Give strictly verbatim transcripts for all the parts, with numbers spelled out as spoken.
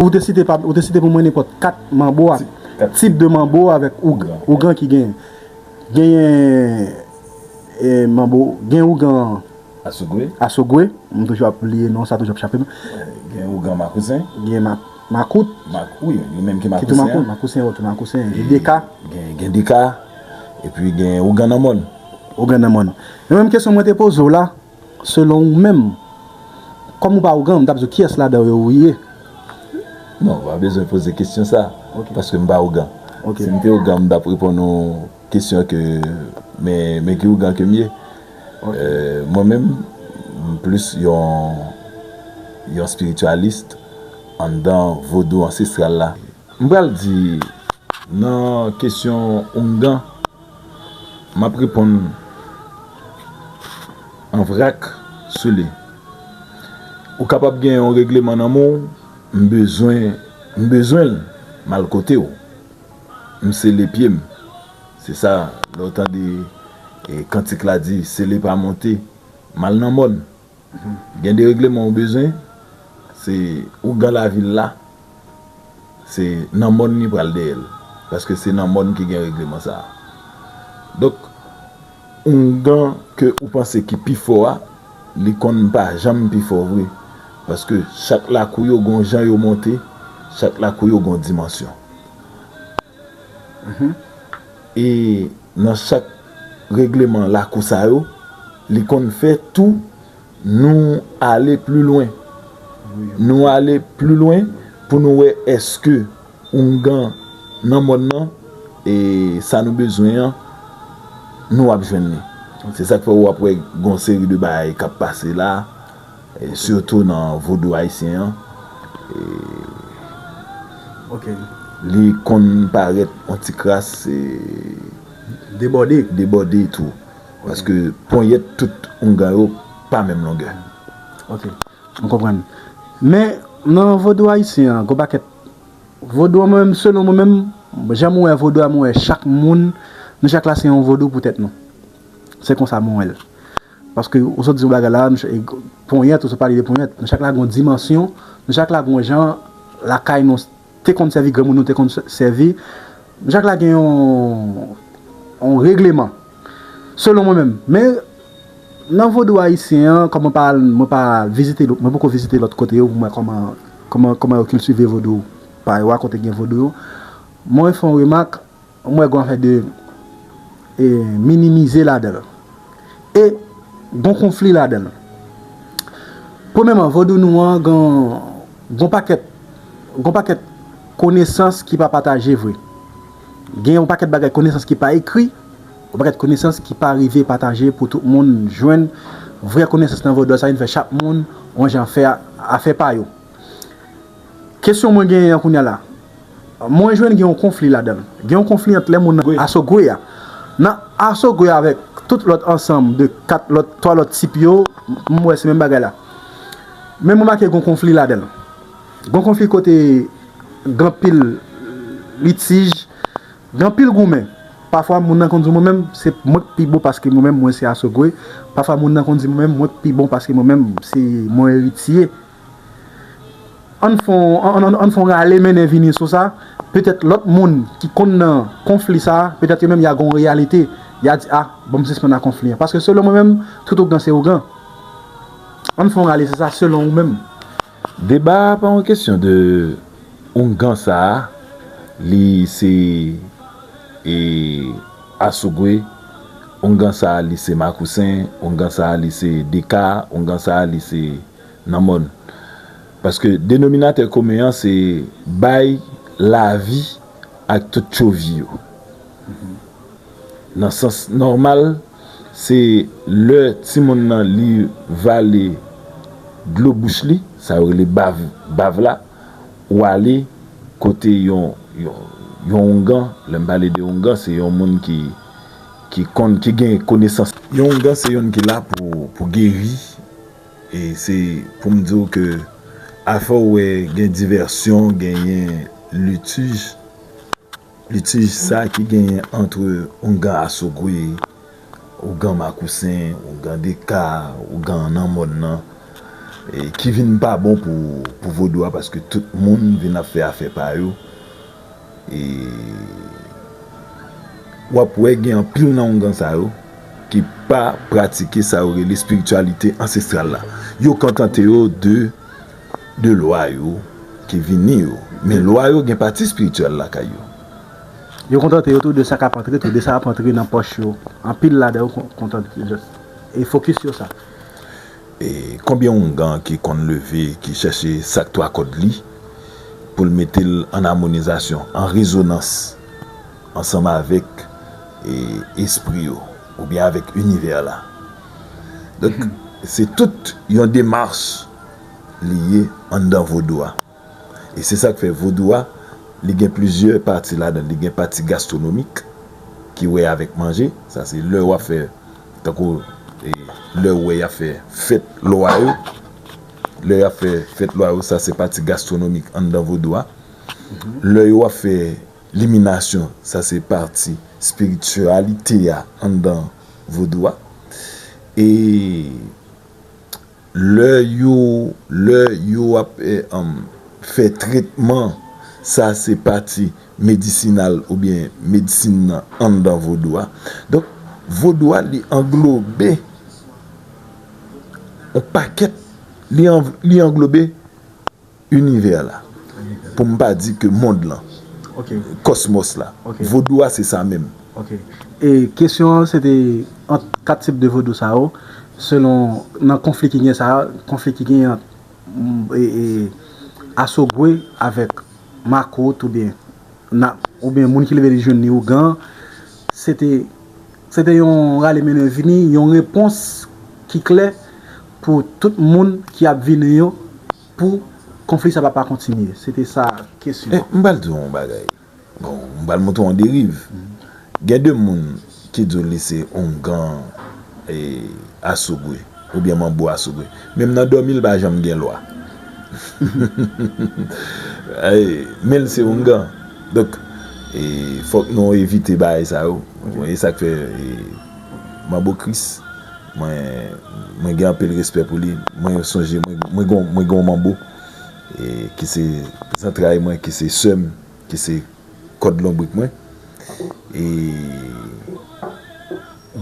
Ou te site pa, ou te site pou mwen nenpòt kat manbo a, tip de manbo avèk ougan, ougan ki genyen. Genyen, e, manbo, gen ougan Asogwe. Asogwe, m toujou ap bliye non sa, toujou ap chape m. Gen ougan Makousen. Gen ma, Makout. Mak, wi, li menm ki Makousen. Makousen, ok, Makousen. Gen Deka. Gen, gen Deka. Epi gen ougan nan mòn. Ougan nan mòn. Men menm kesyon mwen te poze w la, selon ou menm, kòm ou pa ougan, m t ap di w kiyès ladan yo ou ye. Non, ou pa bezwen poze kesyon sa, paske m pa ougan. Si m te ougan, m t ap reponn ou kesyon ke, men, men ki ougan ke m ye. Euh, mwen menm, m plis yon, yon espiritualist anndan vodou ansestral la. M pral di, nan kesyon oungan, m ap reponn an vrak sou li. Ou kapab gen yon regleman nan men w, m bezwen, m bezwen l, m al kote w. M sele pye m. Se sa, lè w tande, e, kantik la di, sele pa monte, m al nan mòn. Gen de regleman ou bezwen, se oungan lavil la, se nan mòn li pral dèyè l. Paske se nan mòn ki gen regleman sa a. Donk, oungan ke ou panse ki pi fò a, li konn pa janm pi fò vre. Paske chak lakou yo gon jan yo monte, chak lakou yo gon dimansyon. E nan chak regleman lakou sa yo, li konn fè tou nou ale pli lwen. Nou ale pli lwen pou nou wè èske oungan nan mòn nan, e sa nou bezwen an, nou ap jwenn li. Se sa k fè w ap wè gon seri de bagay k ap pase la, e sitou nan vodou ayisyen an. E li konn parèt yon ti kras, e debòde. Debòde tou. Paske ponyèt tout oungan yo pa menm longè. Ok, m konprann. Men, nan vodou ayisyen an, gon pakèt vodou an, mwen menm, selon mwen menm, jan mwen wè vodou a, mwen wè chak moun, nou chak la se yon vodou pou tèt nou. Se konsa mwen wè l. Paske ou sot di yon bagay la, nou ch-, e, ponyèt, ou sot pale de ponyèt. Nou chak la gon dimansyon, nou chak la gon jan lakay nou te konn sèvi, granmoun nou te konn sèvi. Nou chak la gen yon, yon regleman. Selon mwen menm. Men, nan vodou ayisyen an, kòm mwen pa, mwen pa vizite, mwen poko vizite lòt kote yo pou mwen kòman, kòman, kòman yo kiltive vodou pa yo a, kote gen vodou yo. Mwen fè yon remak, m wè gon afè de, e, minimize ladan l. E gon konfli ladan l. Premyèman, vodou nou an gen, gon pakèt, gon pakèt konesans ki pa pataje vre. Gen yon pakèt bagay konesans ki pa ekri, yon pakèt konesans ki pa rive pataje pou tout moun jwenn vrè konesans nan vodou a, sa vin fè chak moun yon jan fè afè pa yo. Kesyon mwen genyen an kounye a la. Mwen jwenn gen yon konfli ladan l. Gen yon konfli ant lè moun nan Asogwe a. Nan Asogwe avèk tout lòt ansanm de kat lòt, twa lòt tip yo, m wè se menm bagay la. Men m remake gen yon konfli ladan l. Gen yon konfli kote gen anpil litij, gen anpil goumen. Pafwa moun nan konn di mwen menm se mwen k pi bon paske mwen menm mwen se Asogwe. Pafwa moun nan konn di mwen menm mwen k pi bon paske mwen menm se mwen eritye. Ann fè yon, ann, ann, ann fè yon rale mennen vini sou sa. Petèt lòt moun ki konn nan konfli sa, petèt yo menm y a gon reyalite. Y a di, a, bon, m sispann ak konfli an. Paske selon mwen menm, tout ougan se ougan. Ann fè yon rale sou sa, selon ou menm. Deba a pa yon kesyon de oungan sa a, li se, e, Asogwe, oungan sa a, li se Makousen, oungan sa a, li se Deka, oungan sa a, li se nan mòn. Paske denominatè komen an se bay lavi ak tout tchovi yo. Nan sans nòmal, se lè timoun nan li vale dlo bouch li, sa yo rele bav, bav la, ou ale kote yon, yon, yon oungan, lè m pale de oungan, se yon moun ki, ki konn, ki gen konesans. Yon oungan se youn ki la pou, pou geri, e se pou m di w ke afè w wè gen divèsyon, genyen litij, litij sa ki genyen ant oungan Asogwe, oungan Makousen, oungan Deka, oungan nan mòn nan. e ki vin pa bon pou, pou vodou a, paske tout moun vin ap fè afè pa yo. E w ap wè gen anpil nan oungan sa yo ki pa pratike sa yo rele espirityalite ansestral la. Yo kontante yo de, de lwa yo ki vini yo. Men lwa yo gen pati espirityèl lakay yo. Yo kontante yo tou de sa k ap antre, tou de sa k ap antre nan pòch yo. Anpil ladan yo kon- kontante just e fokis yo sa. E konbyen oungan ki konn leve, ki chèche sak twa kòd li pou l mete l an amonizasyon, an rezonans ansanm avèk e, espri yo oubyen avèk inivè la? Donk, se tout yon demach li ye anndan vodou a. E se sa k fè vodou a, li gen plizyè pati ladan l. Li gen pati gastwonomik ki wè avèk manje, sa se lè w ap fè, tankou e, lè w wè y ap fè fèt lwa yo. Lè y ap fè fèt lwa yo, sa se pati gastwonomik anndan vodou a. Lè yo ap fè liminasyon, sa se pati espirityalite a anndan vodou a. E lè yo lè yo ap e, um, fè tretman, sa se pati medisinal oubyen medsin nan anndan vodou a. Donk, vodou a li anglobe yon pakèt, li, an, li anglobe inivè la. Pou m pa di ke mond lan, Ok, kòsmòs la. Ok. Vodou a se sa menm. ok. E kesyon an se te ant kat tip de vodou sa yo, selon nan konfli ki gen sa, konfli ki gen ant mm, e, e, Asogwe avèk Makout oubyen na, oubyen moun ki leve li jwenn li ougan, se te se te yon rale mennen vini, yon repons ki klè pou tout moun ki ap vini yo pou konfli sa pa pa kontinye. Se te sa kesyon. Eh, m pral di w yon bagay. Bon, m pral montre w yon deriv. Gen de moun ki di w li se oungan e, Asogwe, oubyen manbo Asogwe. Menm nan dòmi l pa janm gen lwa. Ay, men l se oungan. Donk, e, fòk nou evite bagay sa yo. E sa k fè e, manbo Kris, mwen, mwen gen anpil respè pou li. Mwen sonje, mwen, mwen gon, mwen gon manbo e, ki se zantray mwen, ki se sè m, ki se kòd lonbrik mwen. E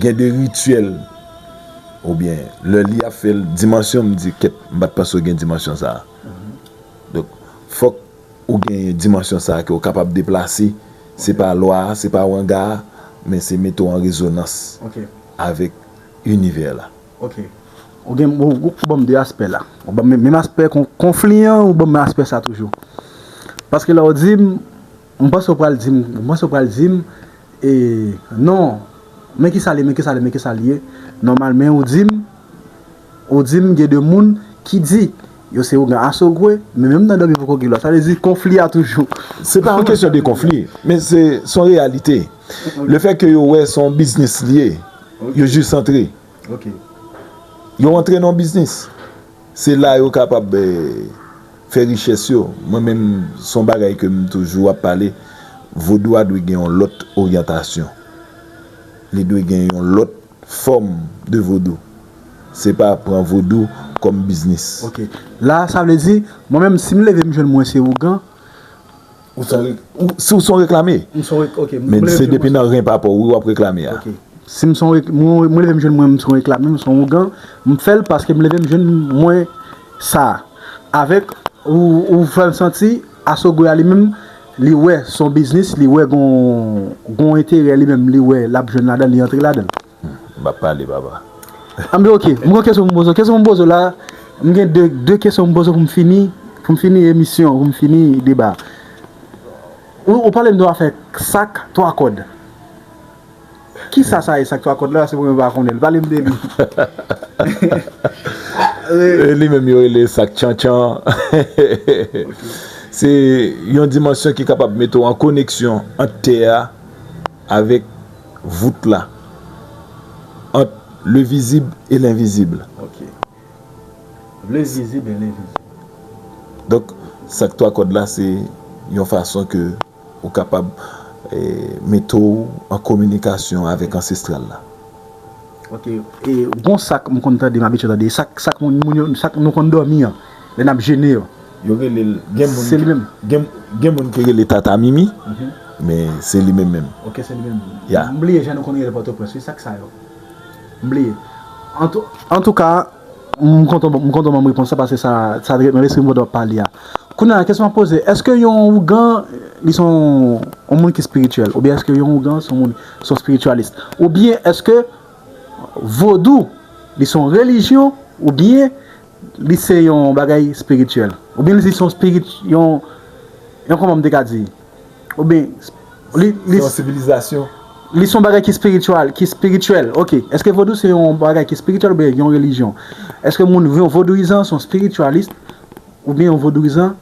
gen de rityèl, oubyen lè li ap fè l, dimansyon, m di, kèt, m pa t panse w gen dimansyon sa a. Donk, fòk ou gen dimansyon sa a, ke w kapab deplase. Se pa lwa a, se pa wanga a, men se mete w an rezonans Ok, avèk inivè la. ok. Ou gen, ou, ou ban m de aspè la. Ou ban m menm aspè kon, konfli an, ou ban m aspè sa toujou. Paske lè w di m, m panse w pral di m, m panse w pral di m, e, non, men ki sa li ye, men ki sa li ye, men ki sa li ye. Nòmalman, ou di m, ou di m gen de moun ki di yo se ougan Asogwe, men menm nan dòmi poko gen lwa. Sa vle di konfli a toujou. Se pa yon kesyon de konfli, men se se yon reyalite. Le fè ke yo wè se yon biznis li ye, yo jis antre. Ok. Yo antre nan yon biznis. Se la yo kapab eh, fè richès yo. Mwen menm, se yon bagay ke m toujou ap pale. Vodou a dwe gen yon lòt oryantasyon. Li dwe gen yon lòt fòm de vodou. Se pa pran vodou kòm biznis. Ok. La, sa vle di, mwen menm, si m leve m jwenn mwen se ougan, Ou son re- ou- si w son reklame. m son, ok, m Men leve se m jwenn depi mwen nan ren pa pa w wi w ap reklame a. Ok. Si m son, rek- mwen, mwen leve m jwenn mwen, m son reklame, m son ougan, m fè l paske m leve m jwenn mwen sa. Avèk, ou, ou fè l santi, Asogwe a li menm, li wè son biznis, li wè gon, gon enterè li menm, li wè l ap jwenn ladan, li antre ladan. M ap pale, papa. Anben, ok, m gon kesyon pou m poze w. Kesyon pou m poze w la, m gen de, de kesyon pou m poze w pou m fini, pou m fini emisyon, pou m fini deba. Ou, ou pale m de afè sak twa kòd. Kisa sa ye sak twa kòd la? Se premye m pa konnen l. Pale m de li. E li menm yo rele sak tchan tchan. Se yon dimansyon ki kapab mete w an koneksyon ant tè a avèk vout la, ant le vizib e lenvizib. Ok. Le vizib e lenvizib. Donk, sak twa kòd la, se yon fason ke ou kapab eh, mete w an kominikasyon avèk ansestral la. Ok. E gon sa k m konn tande, m abitye tande, sa k, sa k moun, moun yo, sa k nou konn dòmi an, lè n ap jene yo. Yo rele l, gen moun Se li menm. Gen, gen moun ki rele Tata Mimi, men se li menm menm. Ok, se li menm. Ya. M bliye jan nou konn rele Pòtoprens, wi, sa k sa yo. M bliye. Antou, antouka, m kontan, m kontan ban m repons sa, paske sa, sa trete nan lespri m pandan w ap pale a. Kounye a, kesyon m ap poze, èske yon ougan, li se yon, yon moun ki espirityèl? Oubyen èske yon ougan se yon moun, se yon espiritualist? Oubyen èske vodou, li se yon relijyon? Oubyen li se yon bagay espirityèl? Oubyen li se yon spirit, yon, yon kòman m te ka di? Oubyen li, li, Se yon sivilizasyon. Li se yon bagay ki espirityèl, ki espirityèl. Ok. Èske vodou se yon bagay ki espirityèl oubyen yon relijyon? Èske moun yon vodouyizan se yon espiritualist oubyen yon vodouyizan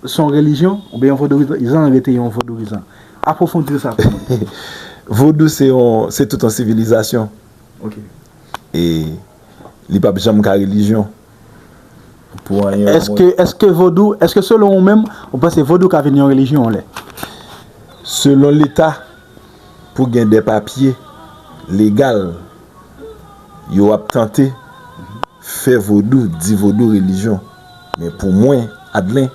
se yon relijyon oubyen yon vodouyizan rete yon vodouyizan? Apwofondi sa pou mwen. Vodou se yon, se tout yon sivilizasyon. Ok. E li p ap janm ka relijyon. Pou anyen. Èske, èske vodou, èske selon ou menm, ou panse vodou ka vin yon relijyon yon lè? Selon Leta, pou gen de papye legal, yo ap tante fè vodou, di vodou relijyon. Men pou mwen, Adlen,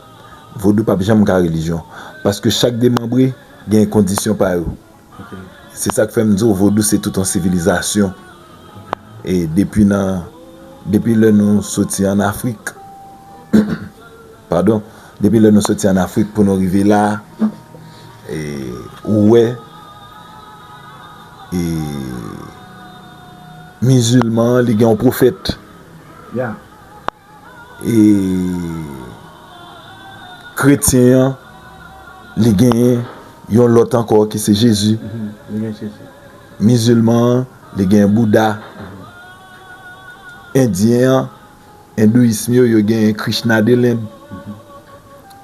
vodou p ap janm ka relijyon. Paske chak demanbre gen kondisyon pa yo. Se sa k fè m di w vodou se tout yon sivilizasyon. E depi nan, depi lè nou soti ann Afrik, padon, depi lè nou soti ann Afrik pou nou rive la, e, ou wè, e, mizilman an, li gen yon pwofèt. Ya. E kretyen an, li genyen yon lòt ankò ki se Jezi. Li gen Jezi. Mizilman an, li genyen Bouda. Endyen an, endouyism yo, yo genyen Krishna de Lend.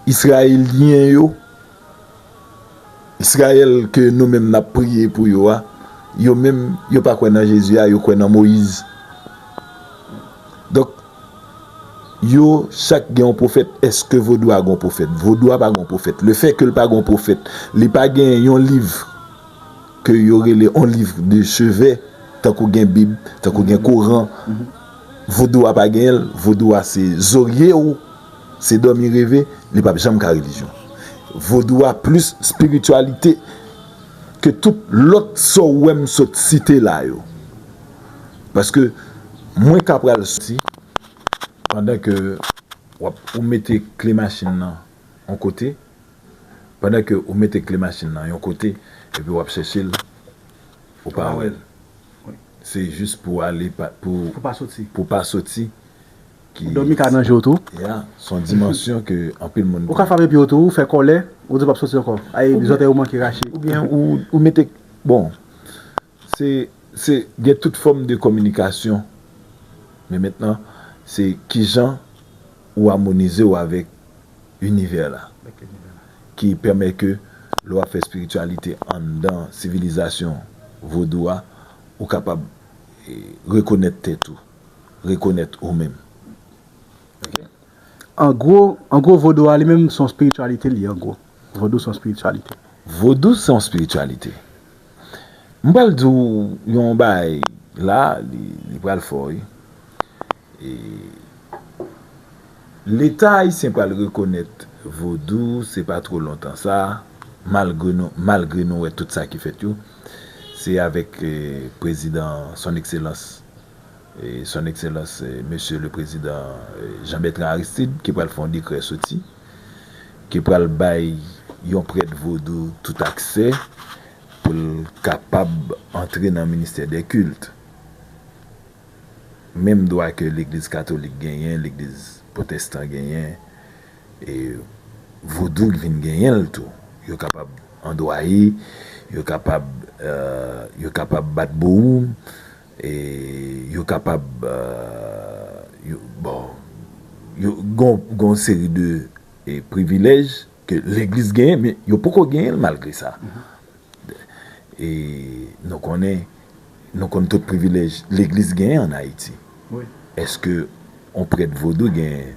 Izrayelyen yo, Izrayèl ke nou menm n ap priye pou yo a, yo menm, yo pa kwè nan Jezi a, yo kwè nan Moyiz. Donk, yo chak gen yon pwofèt. Èske vodou a gen yon pwofèt? Vodou a pa gen yon pwofèt. Lefètke l pa gen yon pwofèt, li pa gen yon liv ke yo rele yon liv de chevè, tankou gen Bib, tankou gen Koran. Vodou a pa genyen l. Vodou a se zorye w, se dòmi reve, li p ap janm ka relijyon. Vodou a plis espirityalite ke tout lòt sa w wè m sot site la yo. Paske mwen ka pral soti, pandan ke w ap, ou mete kle machin nan yon kote, pandan ke ou mete kle machin nan yon kote, epi w ap chèche l, ou pa wè l. Se jis pou ale pa, pou, Pou pa soti. Pou pa soti. Ki, Dòmi ka nan je w tou. Ya, se yon dimansyon ke anpil moun. Ou ka frape pye w tou, ou fè kòlè, ou di w p ap soti ankò. Ay, zòtèy ou manke rache. Oubyen ou, ou mete, bon, se, se, gen tout fòm de kominikasyon. Men mentnan, se kijan ou amonize w avèk inivè la. Ki pèmèt ke lè w ap fè espirityalite anndan sivilizasyon vodou a, ou kapab, e, rekonèt tèt ou, rekonèt ou menm. An gwo, an gwo, vodou a li menm se yon espirityalite li, an gwo. Vodou se yon espirityalite. Vodou se yon espirityalite. M pral di w yon bagay la, li, li pral fò, wi. E Leta ayisyen pral rekonèt vodou, se pa twò lontan sa, malgre nou, malgre nou wè tout sa ki fèt yo, se avèk, e, prezidan, Son Ekselans, e, Son Ekselans, e, Mesye le Prezidan, e, Jean Bertrand Aristide, ki pral fè yon dekrè soti, ki pral bay yon prèt vodou tout aksè pou l kapab antre nan ministè dè kilt. Menm dwa ke legliz katolik genyen, legliz pwotestan genyen, e vodou vin genyen l tou. Yo kapab andwaye, yo kapab, e, yo kapab bat bowoum, e yo kapab, e, yo, bon, yo gon, gon seri de, e, privilèj ke legliz genyen, men yo poko genyen l malgre sa. E nou konnen, nou konn tout privilèj legliz genyen ann Ayiti. Èske yon prèt vodou gen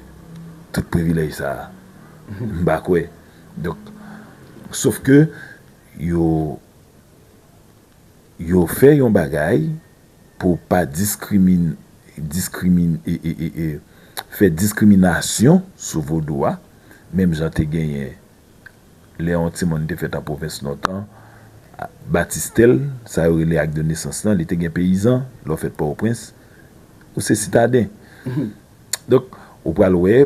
tout privilèj sa a? M pa kwè. Donk, sof ke yo, yo fè yon bagay pou pa diskrimin, diskrimin, e, e, e, e, fè diskriminasyon sou vodou a, menm jan te genyen lè yon timoun te fèt an pwovens lontan, batistè l, sa yo rele ak de nesans lan, li te gen peyizan, lè w fèt Pòtoprens, ou se sitaden. Donk, ou pral wè,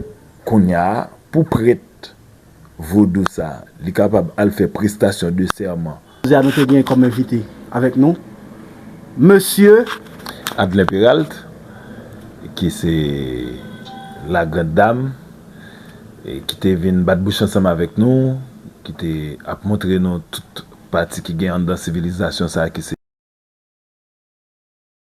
kounye a, pou prèt vodou sa, li kapab al fè prestasyon de sèman. Jodi a, nou te gen kòm envite avèk nou Mesye Adlin Peralt, ki se la grande dame, e ki te vin bat bouch ansanm avèk nou, ki te ap montre nou tout pati ki gen anndan sivilizasyon sa a, ki se